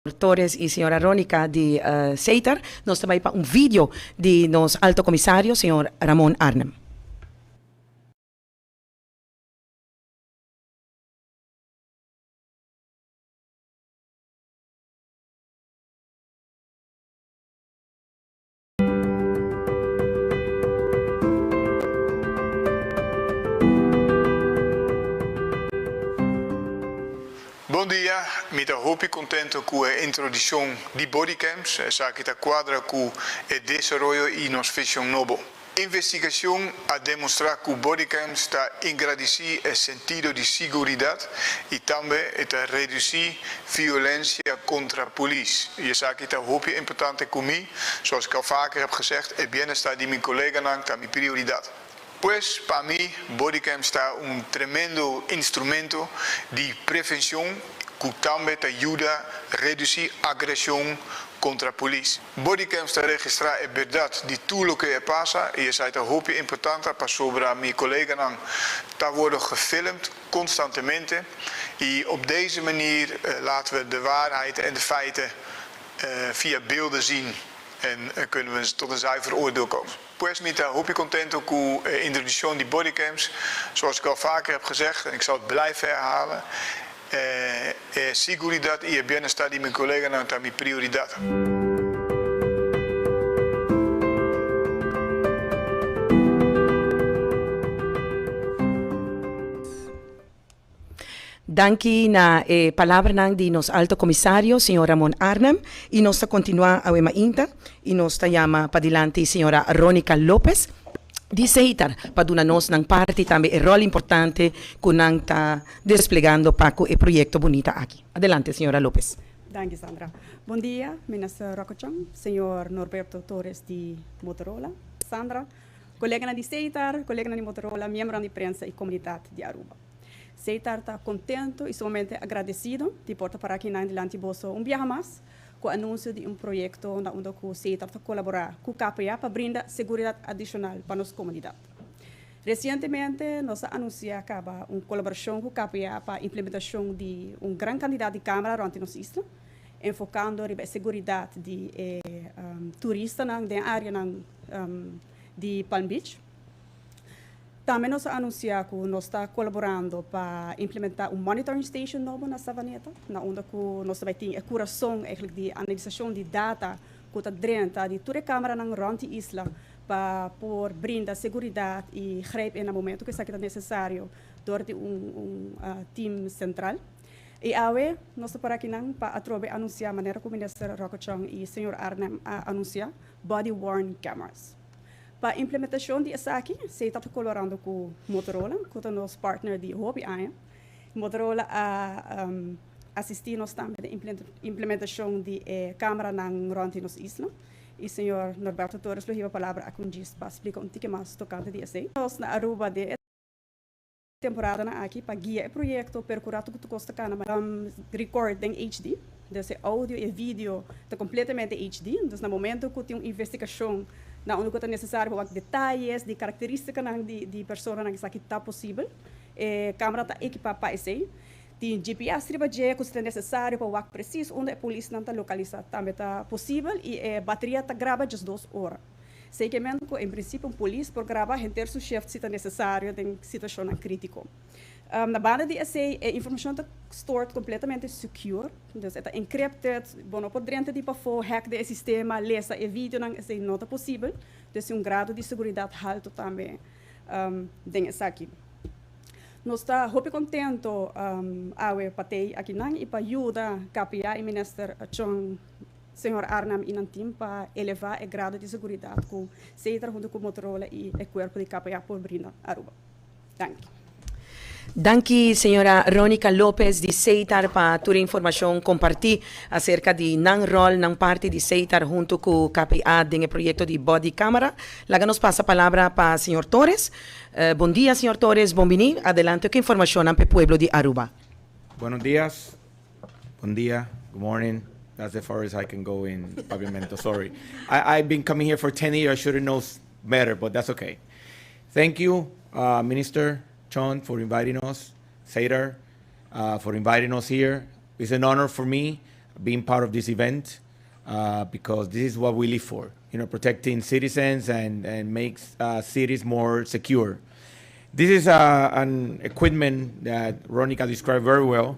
Torres y señora Ronica di Setar. Nos ta bay pa un video di nos Alto Comisario, señor Ramon Arnhem. Bon dia, mi ta hopi contento cu e introduccion di bodycams, esaki ta cuadra cu e desaroyo y nos vision nobo. Investigacion a demostra cu bodycams ta engrandeci e sentido di siguridad y tambe e ta reduci violencia contra polis. Y esaki ta hopi importante cu mi, zoals ik al vaker heb gezegd, e bienestar di mi coleganan ta mi prioridad. Pues, pa mi, bodycams ta un tremendo instrumento di prevencion cu tambe ta yuda reduci agresion contra polis. Bodycams ta registra e berdad di tur loke a pasa y esai ta hopi importante pasobra mi coleganan ta wordo gefilmd constantemente y op deze manier laten we de waarheid en de feiten via beelden zien en kunnen we tot een zuiver oordeel komen. Pues mi ta hopi contento cu e introduccion di bodycams. Zoals ik al vaker heb gezegd en ik zal het blijven herhalen, e siguridad y e bienestar di mi coleganan ta mi prioridad. Danki na e palabranan di nos Alto Comisario, señor Ramon Arnhem, y nos ta continua awe mainta y nos ta yama padilanti señora Ronica Lopez di Seitar pa duna nos nan parti tambe e rol importante cu nan ta desplegando pa cu e proyecto bunita aki. Adelante, señora Lopez. Danki, Sandra. Bon dia, Minister Rocco Chong, señor Norberto Torres di Motorola, Sandra, coleganan di Seitar, coleganan di Motorola, miembronan di prensa y comunidad di Aruba. Seitar ta contento y sumamente agradecido di por ta para aki nan dilanti boso un biaha mas cu anuncio di un proyecto na unda cu Seitar ta colabora cu KPA pa brinda seguridad adicional pa nos comunidad. Recientemente nos a anuncia caba un colaboracion cu KPA pa implementacion di un gran cantidad di camera rond di nos isla, enfocando riba e seguridad di e turistanan den areanan di Palm Beach. Tambe nos a anuncia cu nos ta colaborando pa implementa un monitoring station nobo na Savaneta, na unda cu nos ta bay tin e curason eigenlijk di analisacion di data cu ta drenta di tur e cameranan rond di isla pa por brinda seguridad y grijp in na momento cu esaki ta necesario door di un un team central. Y awe nos ta por akinan pa atrobe anuncia manera cu Minister Rocco Chong y Señor Arnhem a anuncia, body worn cameras. Pa implementacion di esaki, SETA ta colaborando cu Motorola, cu ta nos partner di hopi aña. Motorola a asisti nos tambe den implementacion di e cameranan rond di nos isla. Y señor Norberto Torres lo hiba palabra aki un djis pa splica un tiki mas tocante di esey. Nos na Aruba den e temporadanan aki pa guia e proyecto, percura tur cos ta cana record den HD, dus e audio y e video ta completamente HD, dus na momento cu tin un investigacion na unda cu ta necesario pa wak detayes di caracteristicanan di personanan esaki ta posibel. E camera ta ekipa pa esey. Tin GPS riba dje ku si ta nesesario pa wak presis unda e polisnan ta lokalisá tambe ta posibel i e bateria ta graba 12 ora. Sekemente ku en prinsipio un polis por graba henter su shift si ta nesesario den situashonnan krítiko. Na banda di esei e informashon ta stored kompletamente secure, dus e ta encrypted, bo no por drenta di pafó, hack den e sistema, lesa e videonan, esei no ta posibel. Dus tin un grado di seguridat haltu tambe den esaki. Nos ta hopi contento awe pa tey akinan y pa yuda KPA y Minister Chong, Señor Arnhem y nan team pa eleva e grado di seguridad cu Setra hunto cu Motorola y e cuerpo di KPA por brinda Aruba. Danki. Danki señora Ronica Lopez di Setar pa tur e informacion comparti acerca di nan rol, nan parti di Setar hunto cu KPA den e proyecto di body camera. Laga nos pasa palabra pa señor Torres. Bon dia señor Torres, bon bini. Adelante cu informacionnan pa e pueblo di Aruba. Buenos dias, bon dia, good morning, that's the farthest I can go in Papiamento, sorry. I, I've been coming here for 10 years, I should know better, but that's okay. Thank you, Minister Chong, for inviting us, Setar, for inviting us here. It's an honor for me. being part of this event because this is what we live for, protecting citizens and makes cities more secure. This is an equipment that Ronica described very well.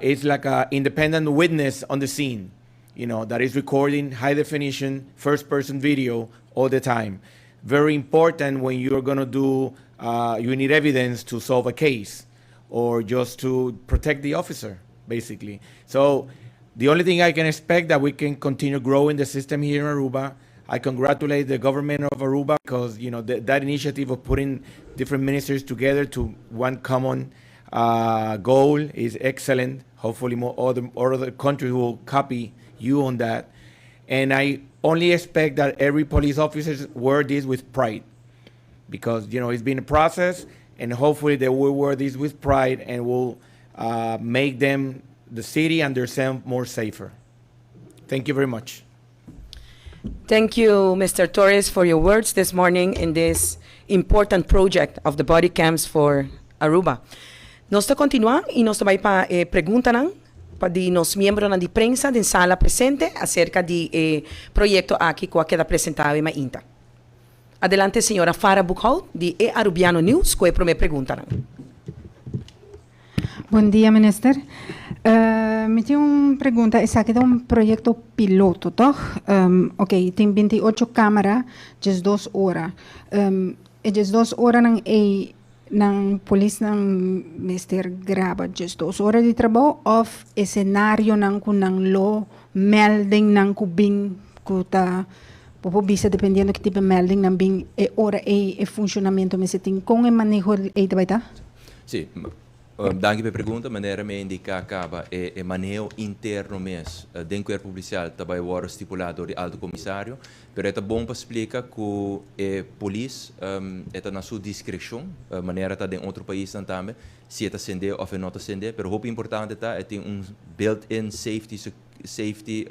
It's like an independent witness on the scene that is recording high definition, first person video all the time. Very important when you're gonna do, you need evidence to solve a case or just to protect the officer, basically. So the only thing I can expect that we can continue growing the system here in Aruba. I congratulate the government of Aruba because that initiative of putting different ministers together to one common goal is excellent. Hopefully, more other countries will copy you on that. And I only expect that every police officer wear this with pride because it's been a process, and hopefully they will wear this with pride and will make them, the city and themselves, more safer. Thank you very much. Thank you, Mr. Torres, for your words this morning in this important project of the body cams for Aruba. Nos ta continua y nos ta bay pa pregunta pa di nos miembronan di prensa den sala presente acerca di proyecto aki cu a keda presenta mainta. Adelante, señora Farah Boekhout, di E Arubiano News, cu e prome pregunta. Bon dia, minister. Mi tin un pregunta. Esaki ta un proyecto piloto, toch? Ok, tin 28 camera, 12 ora. E 12 ora nan e nan polis nan mester graba 12 ora di trabou of scenario nan cu nan lo melding nan cu bin cu ta por bisa, dependiendo ki tipo melding nan bin e ora e e funcionamento mester tin con e maneho e ta bay ta? Si, danki pa e pregunta. Manera mi a indica caba, e maneho interno mes den cuerpo policial tambe ta stipula door di alto comisario, pero ta bon pa splica cu e polis ta na su discrecion, manera ta den otro pais tambe, si ta cende of no ta cende, pero hopi importante ta, tin un built-in safety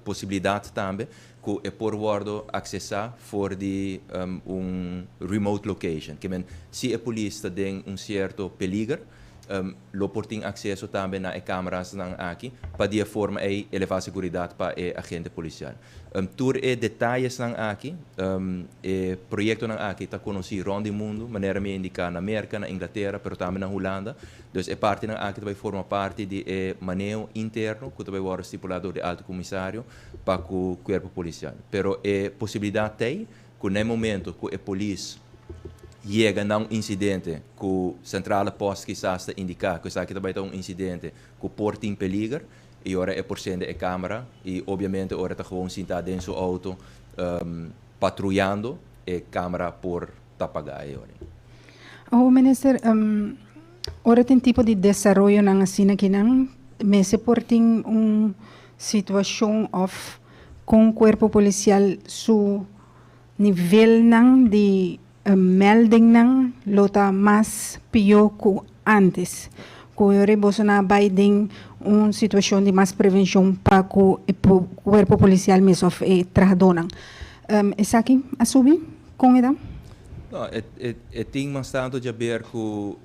posibilidad tambe, cu e por wordo accesa for di un remote location. Kiermen, si e polis ta den un cierto peliger, lo por tin acceso tambe na e cameranan aki, pa di forma ey eleva seguridad pa e agente policial. Tur e detayenan aki, e proyectonan aki ta conoci rond di mundo, manera mi a indica na Merca, na Inglatera, pero tambe na Hulanda. Dus e partinan aki tambe forma parti di e maneho interno cu tambe ta stipula door di alto comisario pa e cuerpo policial. Pero e posibilidad tin cu na momento cu e polis yega na un incidente cu centrale post kisas ta indica cu esaki tambe ta un incidente cu por tin peliger y ora e por cende e camera y obviamente ora ta gewoon sinta den su auto patruyando, e camera por ta paga e ora. Oh, minister, ora tin tipo di desaroyo nan asina cu nan mester por tin un situacion of cu cuerpo policial su nivel nan di melding nan lo ta mas pio cu antes. Cu ora boso nan bay den un situacion di mas prevencion pa cu e cuerpo policial mes of e trahadonan. Esaki a subi con e ta? No, e tin mas tanto di haber cu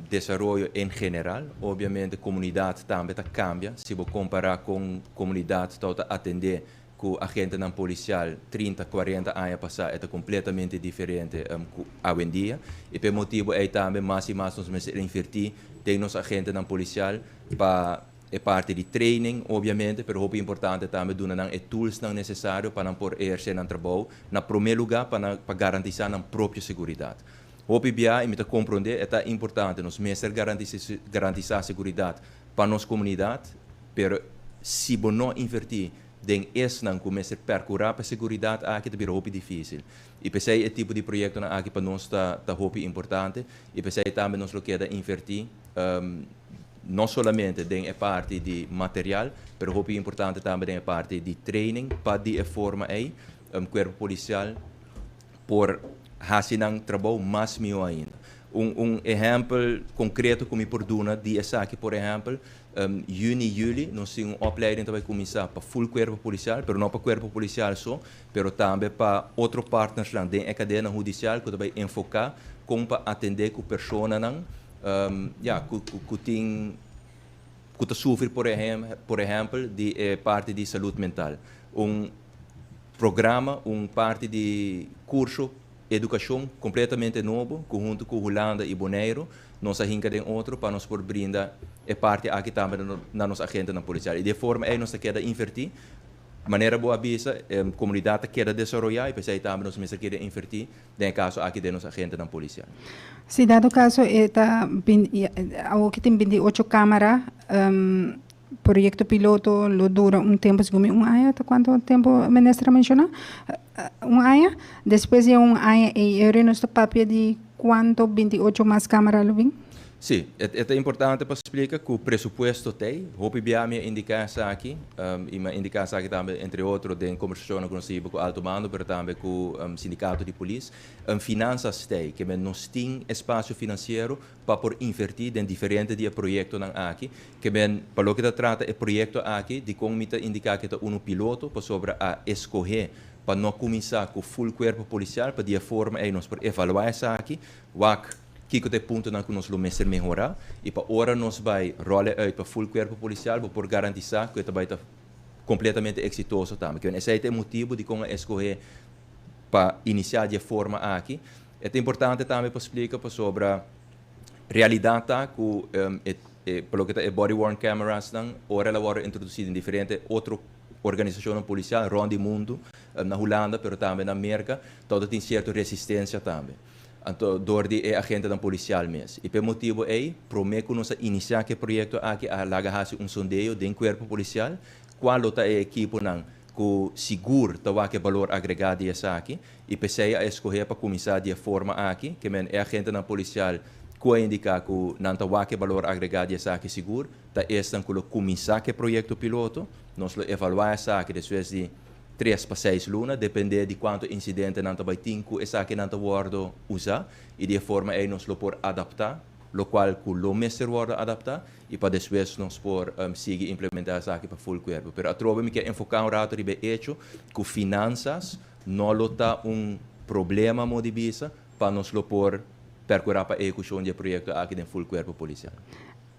desaroyo en general. Obviamente, comunidad tambe ta cambia. Si bo compara cu comunidad ta atende cu agentenan policial 30, 40 aña pasa, ta completamente diferente cu hoy en dia. Y pa e motibo ey tambe mas y mas nos mester inverti den nos agentenan policial pa e parti di training, obviamente, pero hopi importante tambe duna nan e tools nan necesario pa nan por eherce nan trabou, na prome lugar pa garantisa nan propio seguridad. Hopi bia, y mi ta comprende, ta importante, nos mester garantisa seguridad pa nos comunidad, pero si bo no inverti den esnan cu mester percura pa seguridad aki, ta bira hopi dificil. Y p'esey e tipo di proyectonan aki pa nos ta hopi importante y p'esey tambe nos lo keda inverti no solamente den e parti di material, pero hopi importante tambe den e parti di training pa di e forma ey cuerpo policial por haci nan trabou mas miho ainda. Un ehempel concreto cu mi por duna di esaki, por ehempel, juni, juli, nos tin un opleiding tambe cuminsa pa full cuerpo policial, pero no pa cuerpo policial so, pero tambe pa otro partners nan den cadena hudicial cu tambe enfoca con pa atende cu personanan ja, cu tin Ku ta sufri, por ehèmpel, di parti di salú mental. Un programa, un parti di kurso, edukashon kompletamente nobo, ku huntu ku Hulanda i Boneiru, nos a hinka den otro pa nos por brinda e parti aki tambe na nos agentenan polisial. I di forma ei nos keda invertí, manera bo a bisa, komunidat keda desaroyá i p'esei tambe nos mester keda invertí, den kaso aki di nos agentenan polisial. Si dado kaso ta awor ku tin 28 kamera, proyekto piloto lo dura un tempu, segun un aña, kuantu tempu minister a menshoná? Un aña. Despues di un aña i nos papia di kuantu 28 mas kamera lo bin? Si, e importante pa splika ku e presupuesto tin, hopi bia mi a indiká esaki, i mi a indiká esaki tambe, entre otro, den kombersashon ku nos ku alto mando, mas tambe ku e sindikato di polis, finansas tin, ke nos tin espasio finansiero pa por invertí den diferente di proyektonan aki, ke men, pa loke ta trata e proyekto aki, di kon mi ta indiká ku ta un piloto, pasobra a skohe pa no kuminsá ku full kuerpo polisial, pa di forma ei nos por evaluá esaki, wak kiko ta e puntonan ku nos lo mester mehorá i pa ora nos bai roll uit pa full kuerpo polisial, por garantisá ku e bai ta kompletamente eksitoso tambe. Ke esei ta e motibu di kon a skohe pa inisiá di forma aki. Ta importante tambe pa splika pasobra realidat ta ku e, pa loke ta e body worn cameras nan, ora el a wòrdu introdusí den diferente otro organisashon polisial rònt mundu, na Hulanda, pero tambe na Amérika, tur tin sierto resistensia tambe. Anto, dor di e agentenan polisial mes. I pa e motibu ei, promé ku nos a inisiá e proyekto aki, a laga hasi un sondeo den kuerpo polisial, kua ta e ekiponan ku sigur ta wak e balor agregá di esaki, i p'esei a skohe pa kuminsá di forma aki, ke men e agentenan polisial ku a indiká ku nan ta wak e balor agregá di esaki sigur, ta esnan ku lo kuminsá ku e proyekto piloto, nos lo evaluá esaki despues di 3 pa 6 luna, dependé di kuantu insidente nan bai tin ku esaki nan ta wòrdu usá, i di forma ei nos lo por adaptá, lokual ku lo mester wòrdu adaptá, i pa despues nos por sigui implementá esaki pa full kuerpo. Pero atrobe mi ke enfoká un ratu riba hecho ku finansas no lo ta un problema moda di bisa pa nos lo por perkurá pa ehekushon di e proyekto aki den full kuerpo polisial.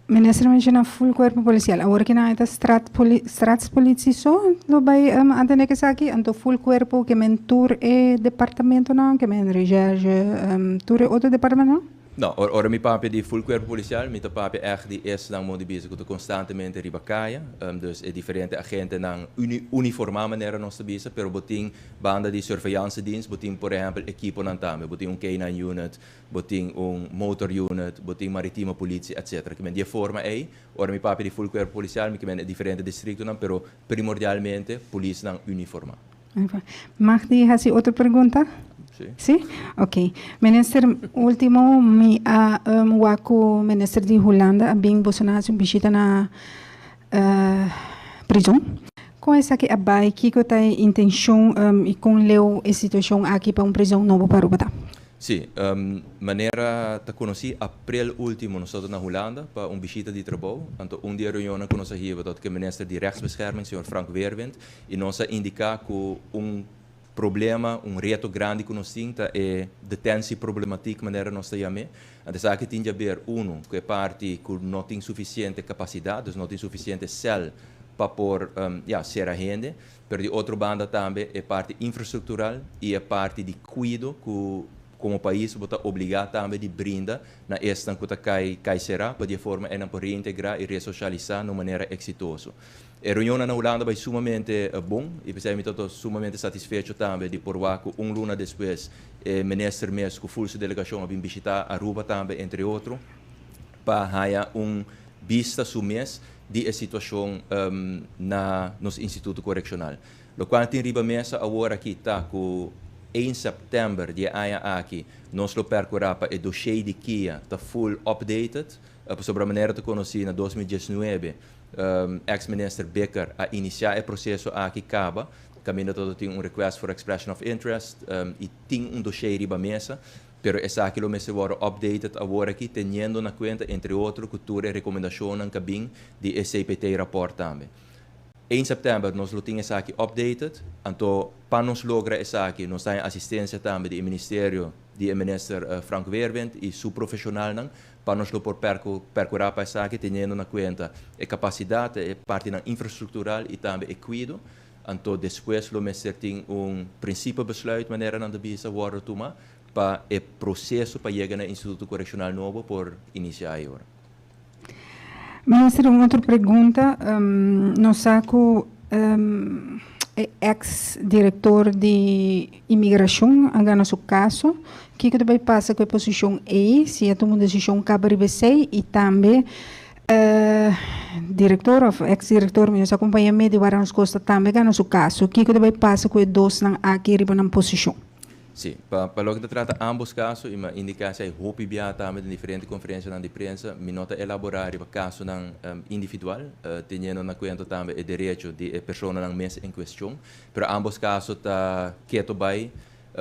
Minister menshoná full kuerpo polisial. Awor ku nan ta staatspolitie so, lo bai atendé ku esaki, anto full kuerpo ke men tur e departamentonan, ke men recherche, tur e otro departamento? No, ora mi papia di full kuerpo polisial, mi ta papia echt di esnan moda di bisa ku ta konstantemente riba kaya, dus e diferente agentenan uniformá manera nos ta bisa, pero bo tin banda di surveillance dienst, bo tin por ehèmpel ekiponan tambe, bo tin un K9 unit, bo tin un motor unit, bo tin maritieme politie, etc. Ke men di forma ei, ora mi papia di full kuerpo polisial, mi ke men diferente distritonan, pero primordialmente polisnan uniformá. Mag di hasi otro pregunta? Si. Si? Ok. Minister, último, mi a wak ku minister di Hulanda a bin boso a hasi un bishita na prizòn. Kon esaki a bai, kiko ta e intenshon i kon leu e situashon aki pa un prizòn nobo pa Aruba ta? Si, manera ta konosí, aprel último nos tabata na Hulanda pa un bishita di trabou. Anto un di e reunionnan ku nos a hiba ku minister di Rechtsbescherming, señor Frank Weerwind, i nos a indiká ku un problema, un reto grandi ku nos tin, e detentieproblematiek manera nos ta yam'é. Anto esaki tin di haber, uno, ku e parti ku no tin sufisiente kapasidat, dus no tin sufisiente sèl pa por ja, sera hende, pero di otro banda tambe e parti infrastruktural i e parti di kuido ku komo pais bo ta obligá tambe di brinda na esnan ku ta kai será pa di forma ei nan por reintegrá i resosialisá na un manera eksitoso. E reunion na Hulanda a bai sumamente bon i p'esei mi ta sumamente satisfecho tambe di por wak ku un luna despues minister mes ku full su delegashon a bin bishitá Aruba tambe, entre otro, pa haña un bista su mes di e situashon na nos instituto korekshonal. Lokual tin riba mesa awor aki ta ku 1 sèptèmber di aña aki nos lo perkurá pa e dossier di KIA ta full updated. Sobre manera ta konosí, na 2019 ex-minister Bikker a inisiá e proseso aki kaba, kaminda tur tin un request for expression of interest i tin un dossier riba mesa, pero esaki lo mester wòrdu updated awor aki, teniendo na kuenta, entre otro, ku tur e rekomendashonnan ku a bin di e CPT rapport tambe. 1 sèptèmber nos lo tin esaki updated, anto pa nos logra esaki, nos tin asistensia tambe di ministerio. di e minister Frank Weerwind y su profesionalnan pa nos lo por percura pa esaki, teniendo na cuenta e capacidad, e partinan infrastructural y tambe e cuido. Anto despues lo mester tin un principebesluit, manera nan ta bisa, wordo tuma pa e proceso pa yega na Instituto Correccional nobo por inicia awor. Minister, un otro pregunta. Nos sa cu ex-director di inmigracion a gana su caso. Kico ta bay pasa cu e posicion ey? Si a tuma un decision caba riba esey y tambe director of ex-director, mi no sa compañía medio waar nos costa tambe gana su caso. Kico ta bay pasa cu e dosnan aki riba nan posicion? Si, pa loke ta trata ambos caso, y mi a indica si hay hopi bia tambe den diferente conferencianan di prensa, mi no ta elabora riba casonan individual, teniendo na cuenta tambe e derecho di e personanan mes en cuestion. Pero ambos caso ta keto bay,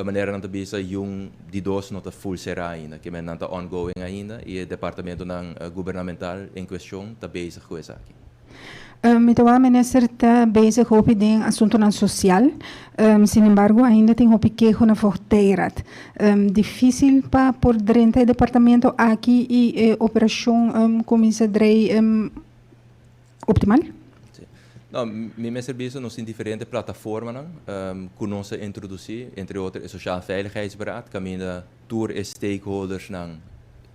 manera nan ta bisa, un di dos no ta full cera ainda, ke men nan ta ongoing ainda, y e departamentonan gubernamental en cuestion ta bezig cu esaki. Mi ta wak minister ta bezig hopi den asuntonan social. Sin embargo, ainda tin hopi keho na Voogdijraad. Dificil pa por drenta e departamento aki y e operacion cuminsa drei optimal? Si. No, mi mester bisa nos tin diferente plataformanan cu nos a introduci, entre otro e Sociaal Veiligheidsberaad, caminda tur e stakeholdersnan,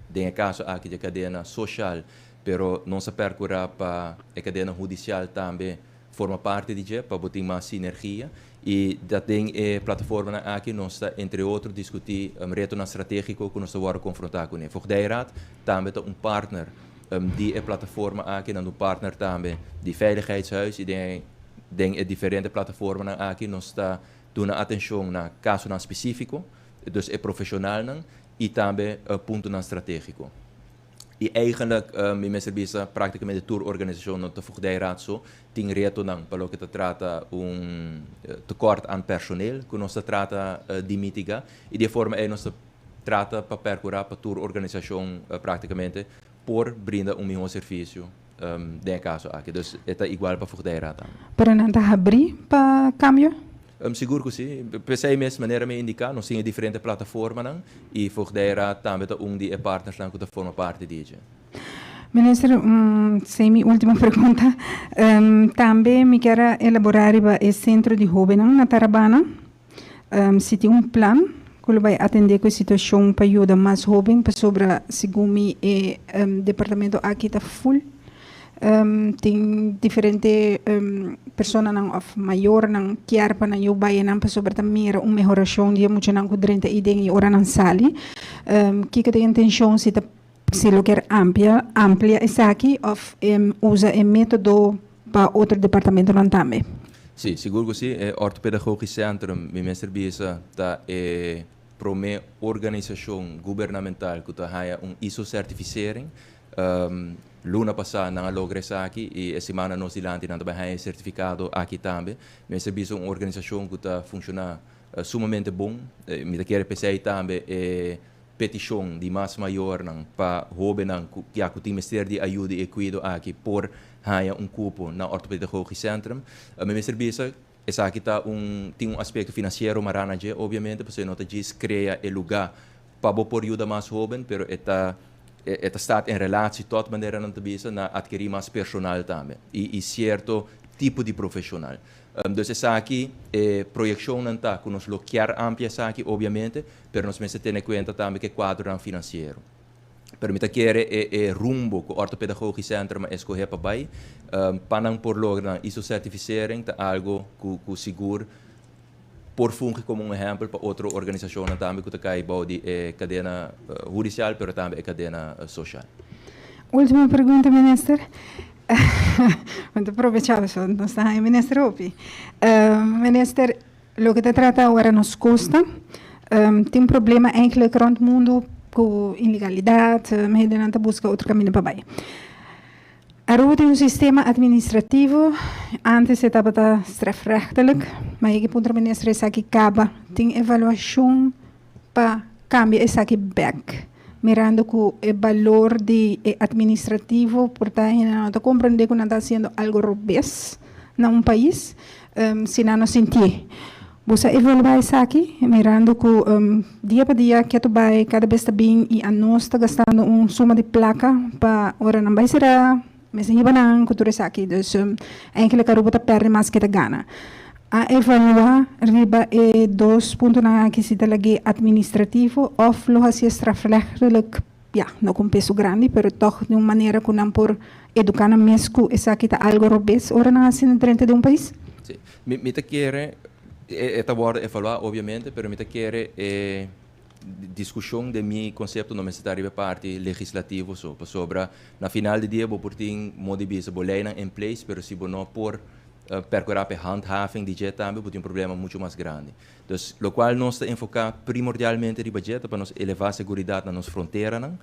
den e caso aki di e cadena social, pero nos a percura pa e cadena hudicial tambe forma parti di dje, pa bo tin mas sinergia. Y dat den e plataformanan aki nos ta entre otro discuti retonan strategico cu nos ta wordo confronta cune. Voogdijraad tambe ta un partner di e plataforma aki, nan ta un partner tambe di Veiligheidshuis y den e diferente plataformanan aki nos ta duna atencion na casonan specifico, dus e profesionalnan y tambe puntonan strategico. Y eigenlijk, mi mester bisa, practicamente tur organisacion, no ta Voogdijraad so, tin retonan pa loke ta trata un tekort aan personeel cu nos ta trata di mitiga. Y di e forma ey nos ta trata pa percura pa tur organisacion practicamente por brinda un miho servicio den e caso aki. Dus e ta igual pa Voogdijraad tambe. Pero nan ta habri pa cambio? Sigur cu si. P'esey mes, manera mi a indica, nos tin e diferente plataformanan y Voogdijraad tambe ta un di e partnersnan cu ta forma parti di dje. Minister, un semi ultimo pregunta. Tambe mi kier a elabora riba e centro di hobennan na Tarabana. Si tin un plan cu lo bay atende cu e situacion pa yuda mas hoben, pasobra segun mi e departamento aki ta full. Tin diferente personanan of mayornan kier pa nan yu bai einan pasobra ta mira un mehorashon di e muchanan ku drenta ei den i ora nan sali. Kiko ta e intenshon si ta si lo kier amplia amplia esaki of usa e metodo pa otro departamentonan tambe? Sí, sigur ku sí. E Orthopedagogisch Centrum, mi mester bisa, ta e promé organisashon gubernamental ku ta haña un ISO-certificering. Luna pasá nan a logra esaki i e simana nos dilanti nan ta bai haña e sertifikado aki tambe. Mester bisa un organisashon ku ta funshoná sumamente bon. Mi ta kere p'esei tambe e petishon di mas mayornan pa hóbennan ku ya ku tin mester di ayuda i e kuido aki por haña un kupo na Orthopedagogisch Centrum. Mi mester bisa esaki ta un tin un aspekto finansiero mará na dje obviamente pasobra no ta djis krea e lugá pa bo por yuda mas hoben, pero e ta e ta staat en relatie tot, manera nan ta bisa, na adkerí mas personal tambe i i sierto tipo di profesional. Dus esaki e proyekshonnan ta ku nos lo kier amplia esaki obviamente, pero nos mester tene kuenta tambe ku e kuadronan finansiero. Pero mi ta kere e e rumbo ku Orthopedagogisch Centrum a eskohé pa bai, pa nan por logra nan ISO-certificering ta algo ku ku sigur por fungi como un ehempel pa otro organisacionnan tambe cu ta cay bou di e cadena hudicial pero tambe e cadena social. Ultimo pregunta, minister. Mi ta probecha pasobra nos ta haña minister hopi. Minister, loke ta trata awor nos costa, tin problema eigenlijk rond mundo cu ilegalidad, hendenan ta busca otro caminda pa bay. Aruba tin un sistema administrativo, antes e tabata strafrechtelijk, ma yega e punto minister esaki caba. Tin evaluacion pa cambia esaki bek, mirando cu e balor di e administrativo por ta hende no ta comprende cu nan ta haciendo algo robes na un pais, si nan no sintié. Boso a evaluá esaki, mirando ku dia pa dia ketu bai kada bes ta bin i anos ta gastando un suma di plaka pa ora nan bai será, mester hiba nan ku tur esaki. Dus eigenlijk Aruba ta pèrdè mas ke ta gana. A evaluá riba e dos puntonan aki si ta lag'é administrativo òf lo hasié strafrechtelijk, ya, no ku un peso grandi, pero tòg di un manera ku nan por eduká nan mes ku esaki ta algu robes ora nan hasi na drenta di un pais? Sí. Mi mi ta kere, e ta wòrdu evaluá obviamente, pero mi ta kere e diskushon den mi konsepto no mester ta riba e parti legislativo so, pasobra na final di dia bo por tin modo di bisa bo leinan in place, pero si bo no por perkurá pa e handhaving di dje tambe bo tin un problema muchu mas grandi. Dus lokual nos ta enfoká primordialmente riba dje ta pa nos elevá seguridat na nos fronteranan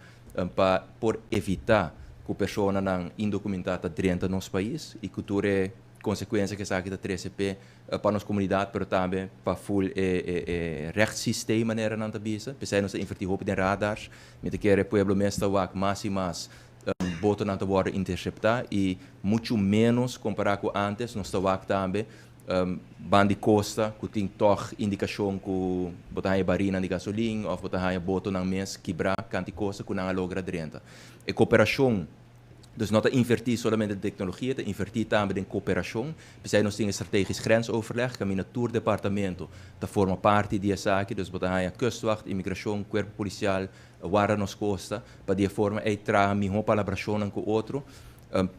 pa por evitá ku personanan indokumentá ta drenta nos pais i ku tur e konsekuensia ku esaki ta trese p'e pa nos komunidat pero tambe pa ful e e rechtssysteem manera nan ta bisa. P'esei nos ta invertí hopi den radars. Mi ta kere pueblo mes ta wak mas i mas botonan ta wòrdu interseptá i muchu ménos kompará ku ántes. Nos ta wak tambe ban di kosta ku tin tòg indikashon ku bo ta haña barinan di gasolin òf bo ta haña botonan mes kibrá kanti kosta ku nan a logra drenta. E koperashon Dus no ta invertí solamente den teknologia, ta invertí tambe den koperashon. P'esei nos tin e strategisch grensoverleg, kaminda tur departamento ta forma parti di esaki. Dus bo ta haña Kustwacht, Imigrashon, Kuerpo Polisial, Warda Nos Kosta, pa di e forma ei traha mihó palabrashonnan ku otro,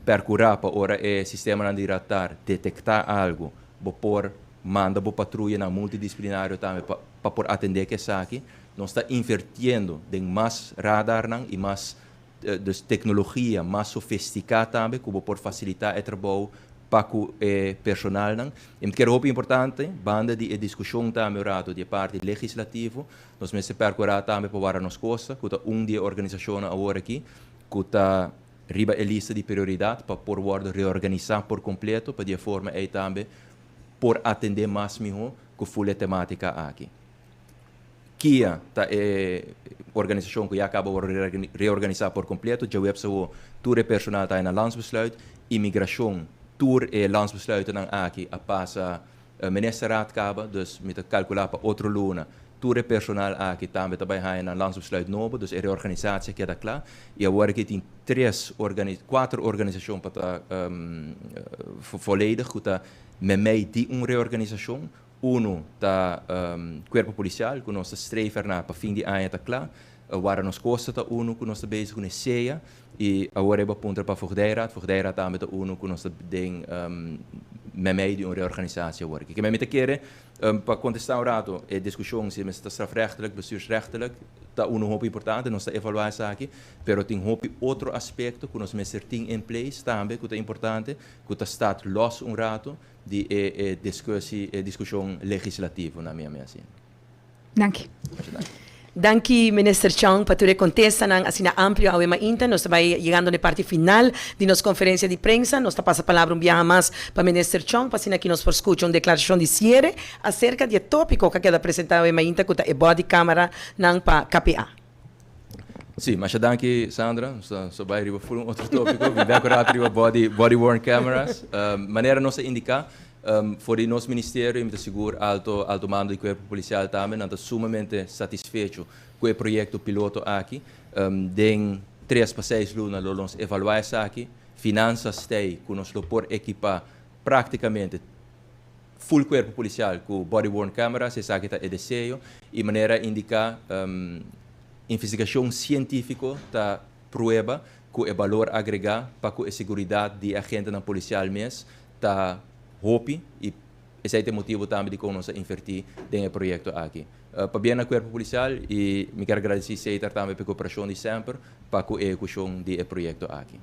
perkurá pa ora e sistemanan di radar detektá algu, bo por manda bo patruyanan multidisplinario tambe pa pa por atendé ku esaki. Nos ta invertiendo den mas radarnan i mas Dus teknologia mas sofestiká tambe ku bo por fasilitá e trabou pa ku e personalnan. I mi ta kere hopi importante, banda di e diskushon tambe un ratu di e parti legislativo, nos mester perkurá tambe pa wara nos kosta, ku ta un di e organisashonnan awor aki ku ta riba e lista di prioridat pa por wòrdu reorganisá por kompleto pa di e forma ei tambe por atendé mas mihó ku ful e temátika aki. Kia ta e organisashon ku ya kaba wòrdu reorganisá por kompleto. Djaweps awo tur e personal ta na landsbesluit. Imigrashon, tur e landsbesluitennan aki a pasa ministerraad kaba. Dus mi ta kalkulá pa otro luna tur e personal aki tambe ta bai haña nan landsbesluit nobo. Dus e reorganisatie a keda kla. I awor aki tin tres kuater organisashon pa ta volledig ku ta memei di un reorganisashon. Unu ta Cuerpo Policial cu nos ta streef erna pa fin di aña ta cla. Warda Nos Costa ta unu cu nos ta bezig cu ne sea y awor e bo a puntra pa Voogdijraad. Voogdijraad tambe ta unu cu nos ta den memey di un reorganisatie awor aki. Keme mi ta kere pa contesta un rato e discusion si mester ta strafrechtelijk, bestuursrechtelijk ta unu hopi importante, nos ta evalua esaki, pero tin hopi otro aspecto cu nos mester tin in place tambe cu ta importante cu ta staat los un rato. Di e e discussie e discusion legislativo na mi a mi asina. Danki. Masha danki. Danki Minister Chong pa tur e contestanan asina amplio awe mainta. Nos ta bai yegando na e parti final di nos conferencia di prensa. Nos ta pasa palabra un biaha mas pa Minister Chong pa asina aki nos por scucha un declaracion di ciere acerca di e topico cu a keda presenta awe mainta cu ta e body camera nan pa KPA. Sí, masha danki Sandra. Nos ta so bai riba full un otro tópiko. Mi bek un rato riba body, body worn cameras. Manera nos a indiká, for di nos ministerio i mi ta sigur alto, alto mando di kuerpo polisial tambe, nan ta sumamente satisfecho ku e proyekto piloto aki. Den tres pa seis luna lo nos evaluá esaki. Finansas t'ei ku nos lo por ekipá práktikamente Full cuerpo policial cu body worn cameras, esaki ta e deseo y manera indica investigacion cientifico ta prueba cu e balor agrega pa cu e seguridad di e agentenan policial mes ta hopi y esey ta e motibo tambe dicon nos a inverti den e proyecto aki. Pabia na cuerpo policial y mi kier agradeci Setar tambe pa e cooperacion di semper pa cu e ehecucion di e proyecto aki.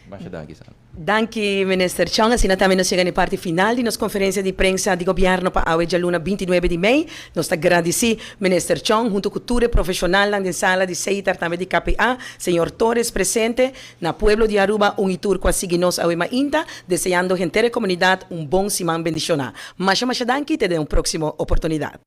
Masha danki Sandra. Danki Minister Chong. Asina tambe nos yega na e parti final di nos conferencia di prensa di Gobierno pa awe djaluna 29 di mei. Nos ta gradici Minister Chong hunto cu tur e profesionalnan den sala di Setar tambe di KPA, Señor Torres presente, na pueblo di Aruba un y tur cu a sigui nos awe mainta, deseando henter e comunidad un bon siman bendiciona. Masha masha danki te den un proximo oportunidad.